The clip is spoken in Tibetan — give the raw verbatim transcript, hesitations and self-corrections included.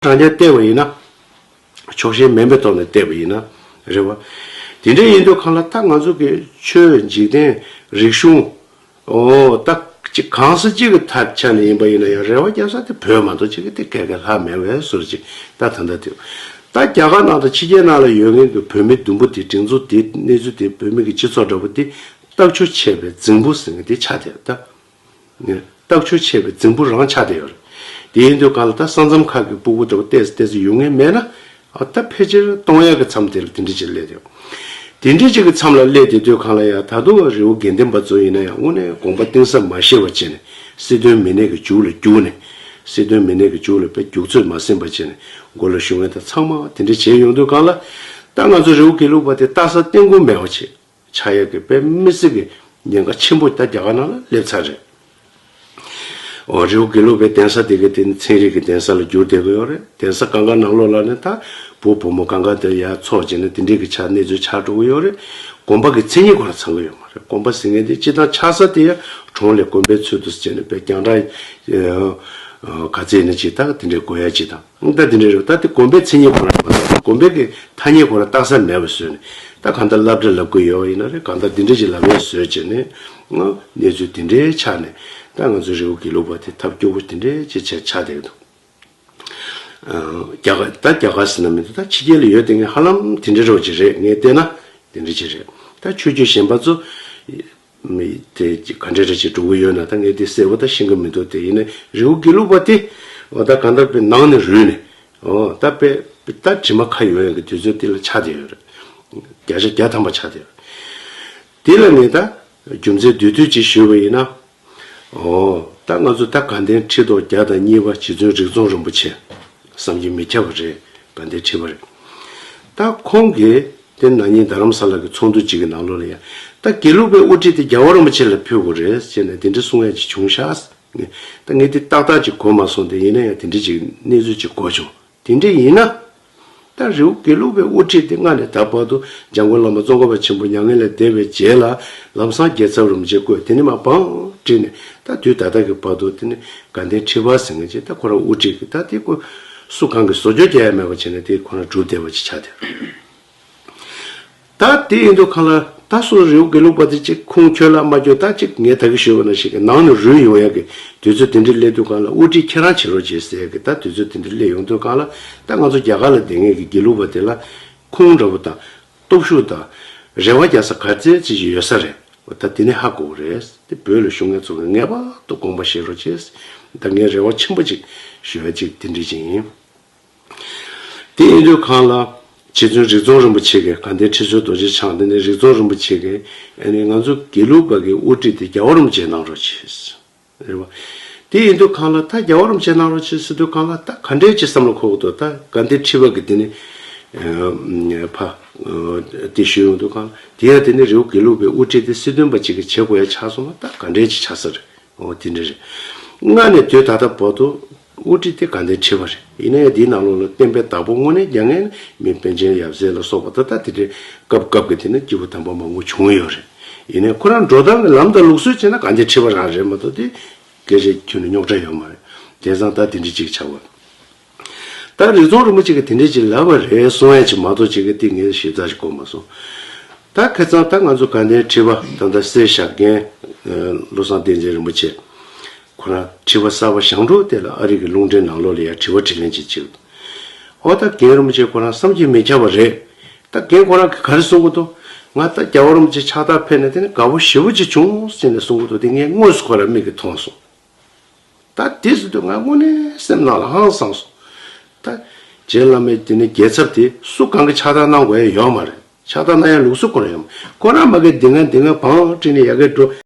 རང་རྐྱ་བལྟས་པ་ཡིན་ན། ཕྱོགས་ཞེན་མེད་པའི་ཐོག་ནས་བལྟས་པ་ཡིན་ན། རེད་བ། དེ་འདྲ་ཡིན་དུས་གང་ལ་ད་ང་ཚོ་གི་ཆོས་འཇིག་རྟེན་རིག་གཞུང་། ཨོ་ད་ཅིག་གང་ས་ཅིག་གི་ཐད་ཆ་ནས་ཡིན་པ་ཡིན་ན་ཡང་རེ་བ་རྒྱག་ས་དེ་བོད་མ་གཏོགས་ཅིག་གི་དེ་ག་ག་ལྷག་མེད་པའི་བཟོ་འདྲ་ཅིག་ད་ད་ལྟ་དེ། ད་རྒྱ་གར་ནང་དང་ཕྱི་རྒྱལ་ནང་ལ་ཡོད་མཁན་གྱི་བོད་མི་བདུན་པོ་དེ་སྒྲིག་འཛུགས་དེ་གནས་ཚུལ་དེ་བོད་མི་གི་སྤྱི་ཚོགས་འདྲ་པོ་དེ་རྟག་ཆུ་ཆད་པའི་རྫིང་བུ་ཟེར་མཁན་དེ་ཆགས་བསྡད་ད། རྟག་ཆུ་ཆད་པའི་རྫིང་བུ་རང་ཆགས་བསྡད་ཡོད་རེད། དེ་ཡིན་དུས་གང་ལ་ད་ས་མཚམས་ཁག་གི་སྤུ་གུ་འདྲ་པོ་ཏོག་ཙམ་ཏོག་ཙམ་ཡོང་མཁན་མེད་ན། ཨ་ད་ཕལ་ཆེར་གཏོང་ཡག་གི་མཚམས་དེ་ལ་དེ་འདྲ་ཅིག་སླེབས་ཡོད། དེ་འདྲ་ཅིག་གི་མཚམས་ལ་སླེབས་བསྡད་དུས་གང་ལ་ཡང་ད་དུང་རི་བོ་དགེ་ལྡན་པ་ཚོ་ཡིན་ན་ཡང་དངོས་གནས་དགོངས་པ་གཏིང་ཟབ་མ་བཞེས་པ་བྱས་ནས་སྲིད་དོན་མི་སྣའི་གི་རྒྱུགས་ལ་རྒྱུགས་ནས། སྲིད་དོན་མི་སྣའི་གི་རྒྱུགས་ལ་དཔེ་རྒྱུགས་ཚོད་མ་ཟིན་པ་བྱས་ནས་མགོ་ལ་གཞུང་ངན་དང་ཚང་མ་དེ་འདྲ་བྱས་ཡོང་དུས་གང་ལ། ད་ང་ཚོ་རི་བོ་དགེ་ལུགས་པ་དེ་ལྟ་ས་སྟེང་ཁུང་མེད་པ་བྱས། ཆགས་ཡག་གི་དཔེ་མི་སྲིད་ཀྱི་ཉེན་ཁ་ཆེན་པོ་ད་རྒྱ་གར་ནང་ལ་སླེབས་ཚར་རེད། འོ་རི་བོ་དགེ་ལུགས་པའི་གདན་ས་དེ་གའི་དེ་ནི་ཚན་རིག་གི་གདན་ས་ལ་འགྱུར་བསྡད་ཀྱི་ཡོད་རེད། གདན་ས་གང་ག་ནང་ལོགས་ལ་ནི་ད་བུ་བུ་མོ་གང་ག་དེ་ཡར་འཚོགས་བྱས་ནས་དེ་འདྲའི་གི་ཆ་གནས་ཚུལ་ཆགས་འགྲོ་གི་ཡོད་རེད། དགོན་པ་གི་མཚན་ཉིད་ཁོ་རང་ཚང་གི་ཡོད་མ་རེད། དགོན་པ་ཟེར་མཁན་དེ་སྤྱིར་བཏང་ཆགས་ས་དེ་ཡང་གྲོང་ལས་དགོན་པའི་ཚུལ་དུ་བྱས་ནས་དཔེ་རྒྱང་གྲགས་ག་ཚད་ཡིན་ན་ཅིག་ད་དེ་འདྲའི་དགོས་ཡ་ཅིག་དང་། ད་དེ་འདྲ་རེད། ད་དེ་དགོན་པའི་མཚན་ཉིད་ཁོ་རང་མ་གཏོགས་དགོན་པའི་གི་ཐ་སྙད་ཁོ་རང་བཏགས་ས་མེད་པ་བཟོས་ནས་ད་གང་ལྟར་སློབ་གྲྭ་ལབ་དགོས་ཡོད་ཡིན་ན་རེད། གང་ལྟར་དེ་འདྲ་ཅིག་ལབ་ཡས་བཟོས་བྱས་ནས་གནས་ཚུལ་དེ་འདྲའི་ཆགས་ནས་ད་ང་ཚོ་རི་བོ་དགེ་ལུགས་པ་དེ་ཐབས་སྐྱོ་པོ་དེ་འདྲའི་ཅིག་བྱས་ཆགས་བསྡད་འདུག་རྒྱ་གར་ད་རྒྱ་གར་ཟེར་ན་མི་འདུག་ད་ཕྱི་རྒྱལ་ལ་ཡོད་དེ་ངས་ཧ་ལམ་དེ་འདྲ་རོ་ཅིག་རེད། ངས་བལྟས་ན་དེ་འདྲ་ཅིག་རེད། ད་ཆོས་བརྒྱུད་གཞན་པ་ཚོ། མི་དེ་ག་འདྲ་རེ་ཅིག་འགྲོ་གི་ཡོད་ན་ད་ངས་དེ་གསལ་པོ་ད་ཤེས་ཀྱི་མི་འདུག་དེ་ཡིན་ན་རི་བོ་དགེ་ལུགས་པ་དེ་འོ་ད་གང་ལྟར་དཔེ་ནང་ནས་རུལ་ནས་འོ་ད་དཔེ་ད་དྲི་མ་ཁ་ཡོད་ཡོད་ཀྱི་དུས་ཚོད་དེ་ལ་ཆགས་བསྡད་ཡོད་རེད། བརྒྱ་ཆ་བརྒྱ་ཐམ་པ་ཆགས་བསྡད་ཡོད་རེད། དེ་ལ་ངས་ད་རྒྱུ་མཚན་བསྡུས་བསྡུས་ཅིག་ཞུས་པ་ཡིན་ན། འོ་ད་ང་ཚོ་ད་དགའ་ལྡན་ཁྲི་ཐོག་བརྒྱ་དང་གཉིས་པ་རྗེ་བཙུན་རིགས་རྫོང་རིན་པོ་ཆེ། བསམ་གྱིས་མི་ཁྱབ་པ་རེད། དགའ་ལྡན་ཁྲི་པ་རེད། ད་ཁོང་གིས་དེ་ན་ནིང་རྡ་རམ་ས་ལ་གི་ཚོགས་འདུ་གཅིག་གི་ནང་ལོགས་ལ་ཡང་ད་དགེ་ལུགས་པའི་དབུ་ཁྲིད་དེ་རྒྱལ་བ་རིན་པོ་ཆེ་ལ་ཕུལ་དགོས་རེད་ཟེར་ནས་དེ་འདྲ་གསུང་ཡ་ཅིག་བྱུང་ཤག་ད་ངས་དེ་ཏག་ཏག་ཅིག་གོ་མ་སོང་། དེ་ཡིན་ན་ཡང་དེ་འདྲ་ཅིག་གནས་ཚུལ་ཅིག་གོ་བྱུང་། དེ་འདྲ་ཡིན་ན། ད་རི་བོ་དགེ་ལུགས་པའི་དབུ་ཁྲིད་དེ་སྔ་ནས་ད་བར་དུ་འཇམ་མགོན་བླ་མ་ཙོང་ཁ་པ་ཆེན་པོ་མྱ་ངན་ལས་འདས་པའི་རྗེས་ལ་ལམ་སང་རྒྱལ་ཚབ་རིན་པོ་ཆེ་བསྐོས། དེ་ནས་མར་བང་བསྒྲིགས་ནས་ད་དུས་ད་ལྟ་གི་བར་དུ་དེ་ནི་དགའ་ལྡན་ཁྲི་པ་ཟེར་མཁན་ཅིག་ད་ཁོ་རང་དབུ་ཁྲིད་ཀྱི་ད་དེ་ཁོ་སུ་གང་གིས་བཟོ་བཅོས་རྒྱག་ཡ་མེད་པ་བྱས་ནས་དེ་ཁོ་རང་གྲུབ་བསྡད་པ་ཅིག་ཆགས་བསྡད། ད་དེ་ཡིན་དུས་གང་ལ་ད་སོ་རི་བོ་དགེ་ལུགས་པ་དེ་ཅིག་ཁུངས་འཁྱོལ་ལ་མ་འཁྱོལ། ད་ཅིག་ངས་ད་གི་ཞུས་པ་ནང་བཞིན་གྱི་ནང་ནས་རུལ་ཡོང་ཡ་གི་དུས་ཚོད་དེ་འདྲ་སླེབས་དུས་གང་ལ་དབུ་ཁྲིད་ཁྱེད་རང་བྱེད་རོགས་བྱེད་ཟེར་ཡ་གི་ད་དུས་ཚོད་དེ་འདྲ་སླེབས་ཡོང་དུས་གང་ལ་ད་ང་ཚོ་རྒྱ་གར་ལ་བསྡད་མཁན་གྱི་དགེ་ལུགས་པ་དེ་ལ་ཁུངས་འདྲ་པོ་དང་སྟོབས་ཤུགས་དང་རེ་བ་རྒྱག་ས་ག་ཚད་ཅིག་ཡོད་ས་རེད། ད་དེ་ནས་ཧ་གོ་གི་རེད། དེ་བོད་ལ་བཞུགས་མཁན་ཚོ་གིས་ངེས་པར་དུ་དགོངས་པ་བཞེས་རོགས་བྱེད། ད་ངས་རེ་བ་ཆེན་པོ་ཅིག་ཞུ་ཡ་ཅིག་དེ་འདྲ་ཅིག་ཡིན། དེ་ཡིན་དུས་གང་ལ་རྗེ་བཙུན་རིགས་རྫོང་རིན་པོ་ཆེ་གིས་དགའ་ལྡན་ཁྲི་ཟུར་རྡོ་རྗེ་འཆང་དེ་ནས་རིགས་རྫོང་རིན་པོ་ཆེ་གིས་ཨ་ནི་ང་ཚོ་དགེ་ལུགས་པ་གི་དབུ་ཁྲིད་དེ་རྒྱལ་བ་རིན་པོ་ཆེ་གནང་རོགས་བྱེད། རེད་བ། དེ་ཡིན་དུས་གང་ལ་ད་རྒྱལ་བ་རིན་པོ་ཆེ་གནང་རོགས་བྱེད་ཟེར་དུས་གང་ལ་ད་ག་འདྲའི་ཅིག་བསམ་བློ་འཁོར་གི་འདུག་ད་དགའ་ལྡན་ཁྲི་པ་གི་དེ་ནི་ཕ་དེ་ཞུས་ཡོང་དུས་གང་ལ་དེ་ཡང་དེ་ནི་རི་བོ་དགེ་ལུགས་པའི་དབུ་ཁྲིད་དེ་སྲིད་དོན་པ་ཅིག་གིས་བྱེད་དགོས་ཡ་ཆགས་སོང་ན་ད་ག་འདྲའི་ཅིག་ཆགས་ས་རེད། འོ་དེ་འདྲ་རེད། སྔ་ནས་དུས་ད་ལྟ་བར་དུ་དབུ་ཁྲིད་དེ་དགའ་ལྡན་ཁྲི་པ་རེད། ཡིན་ན་ཡང་དེའི་ནང་ལོགས་ལ་བསྟན་པའི་བདག་པོ་དངོས་གནས་རྒྱག་མཁན་མི་པཎ་ཆེན་ཡབ་སྲས་ལ་སོགས་པ་ད་ལྟ་དེ་འདྲའི་སྐབས་སྐབས་ཀྱི་དེ་ནི་སྐྱེས་བུ་དམ་པ་མང་པོ་བྱུང་ཡོད་རེད། ཡིན་ནའི་ཁོ་རང་འགྲོ་སྟངས་ཀྱི་ལམ་དང་ལུགས་སྲོལ་བྱས་ན་དགའ་ལྡན་ཁྲི་པ་རང་རེད་མ་གཏོགས་དེ་སྐད་ཆ་ཁྱོན་ནས་རྙོག་དྲ་ཡོད་མ་རེད། དེང་སང་ད་དེ་འདྲ་ཅིག་ཆགས་པ། ད་རིགས་རྫོང་རིན་པོ་ཆེ་གིས་དེ་འདྲ་ཅིག་ལབ་པ་རེད་གསུང་ཡ་ཅིག་མ་གཏོགས་ཅིག་གི་དེ་ངས་ཞིབ་ཚགས་ཅིག་གོ་མ་སོང་། ད་ཁ་སང་ད་ང་ཚོ་དགའ་ལྡན་ཁྲི་པ་ད་ལྟ་གསེར་ཞབས་མཁན་བློ་བཟང་བསྟན་འཛིན་རིན་པོ་ཆེ་ཁོ་རང་ཁྲི་པ་གསར་པ་ཞང་འབྲུག་དེ་ལ་ཨ་རི་གི་རླུང་འཕྲིན་ནང་ལོགས་ལ་ཡ་དྲི་བ་དྲིས་ལན་ཅིག་བྱེད་འདུག་ཨོ་ད་རྒན་རིན་པོ་ཆེ་ཁོ་རང་བསམ་གྱིས་མི་ཁྱབ་པ་རེད། ད་རྒན་ཁོ་རང་གིས་ག་རེ་གསུང་གི་འདུག་ང་ད་རྒྱལ་བ་རིན་པོ་ཆེ་ཕྱག་རྟགས་ཕེབས་ནས་དེ་ནས་དགའ་པོ་ཞེ་པོ་ཅིག་བྱུང་ཟེར་ནས་གསུང་གི་འདུག་དེ་ངས་དངོས་སུ་ཁོ་རང་མིག་གིས་མཐོང་སོང་། ད་དེ་ཟེར་དུས་ང་དངོས་གནས་སེམས་ནང་ལ་ཧང་སངས་སོང་། ད་རྗེ་བླ་མའི་དེ་ནས་རྒྱལ་ཚབ་དེ་སུ་གང་གིས་ཕྱག་རྟགས་གནང་དགོས་ཡ་ཡོད་མ་རེད། ཕྱག་རྟགས་གནང་ཡ་ལུགས་སྲོལ་ཁོ་རང་ཡོད་མ་རེད། ཁོ་རང་མ་གི་འདི་ང་འདི་ང་བང་བསྒྲིགས་ནས་ཡ་གི་འགྲོ།